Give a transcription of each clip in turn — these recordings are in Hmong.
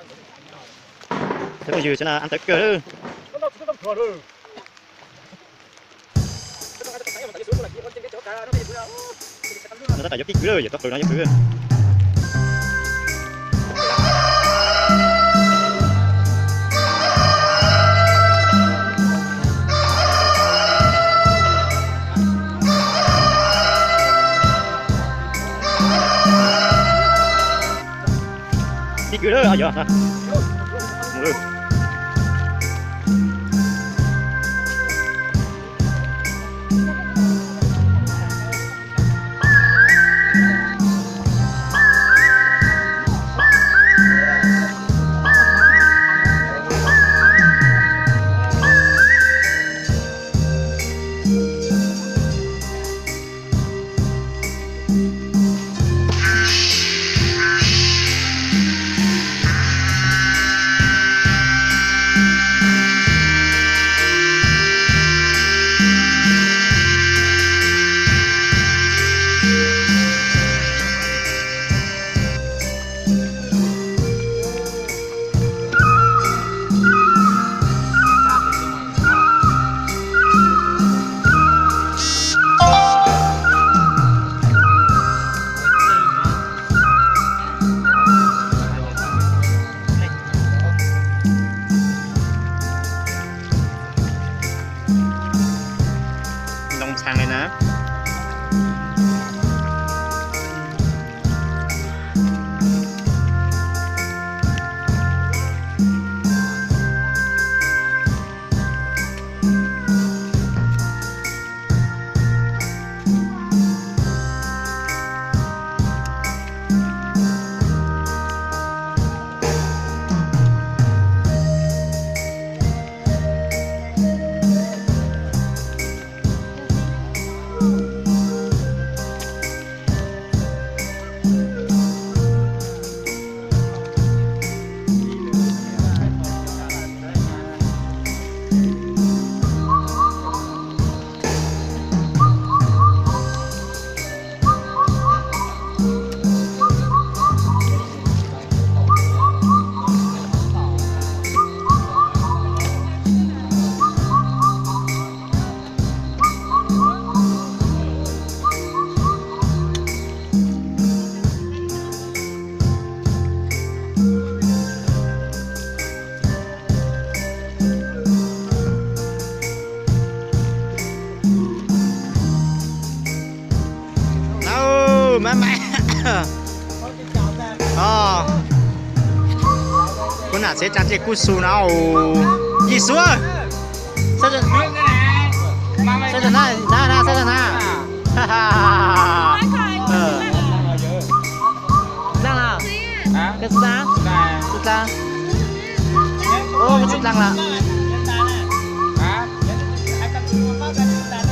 Cov phooj ywg, saib na, an tawv kawg lawm. No tab tom yuav pib kwv lawm, yuav tau qws no yuav kwv. Pib kwv lawm, yog mus lawm. Ntoo txhas li na. Lauj, maj mam. Os, kuv nam tsev tsaa tsiaj kuj xu no. Yig xu, saib tau na, saib tau na, saib tau na. Dlaab los? Koj tsis dlaab? Tsis dlaab. Koj tsis dlaab los?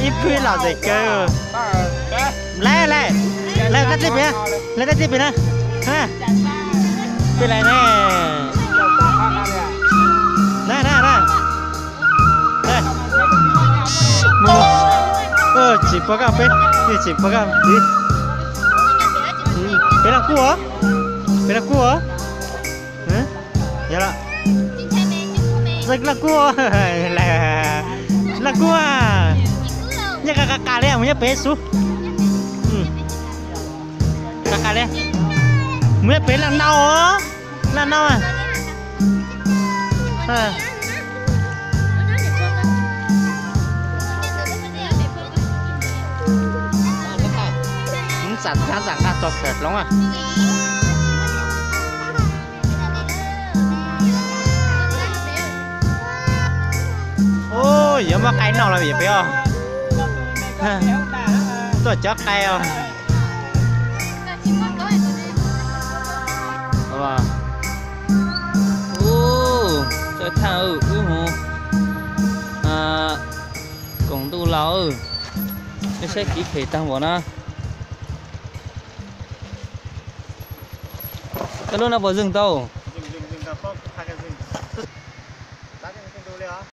Ib phwb los tes kawg. Lawv, lawv, lawv tab tij pem, lawv tab tij pem na. Pem lawv na. Na, na, na. Tsis pom koj peb, tsis pom koj peb. Peb los kuj os, peb los kuj os. Yog los, los kuj, los kuj. Nyob qas qas li, mus nyob pem xwb. Qas qas li, mus nyob pem laj nau, laj nau. Txam txam nqaj tso khawm hloov. Ub, yuav muab qaib noj los yog pem os. Tuaj cov qaib os. Ub, txawj thaj wb mus koom ntuj laus, nej saib kev phem tag npaum na. Koj lub no puas zeeg tau?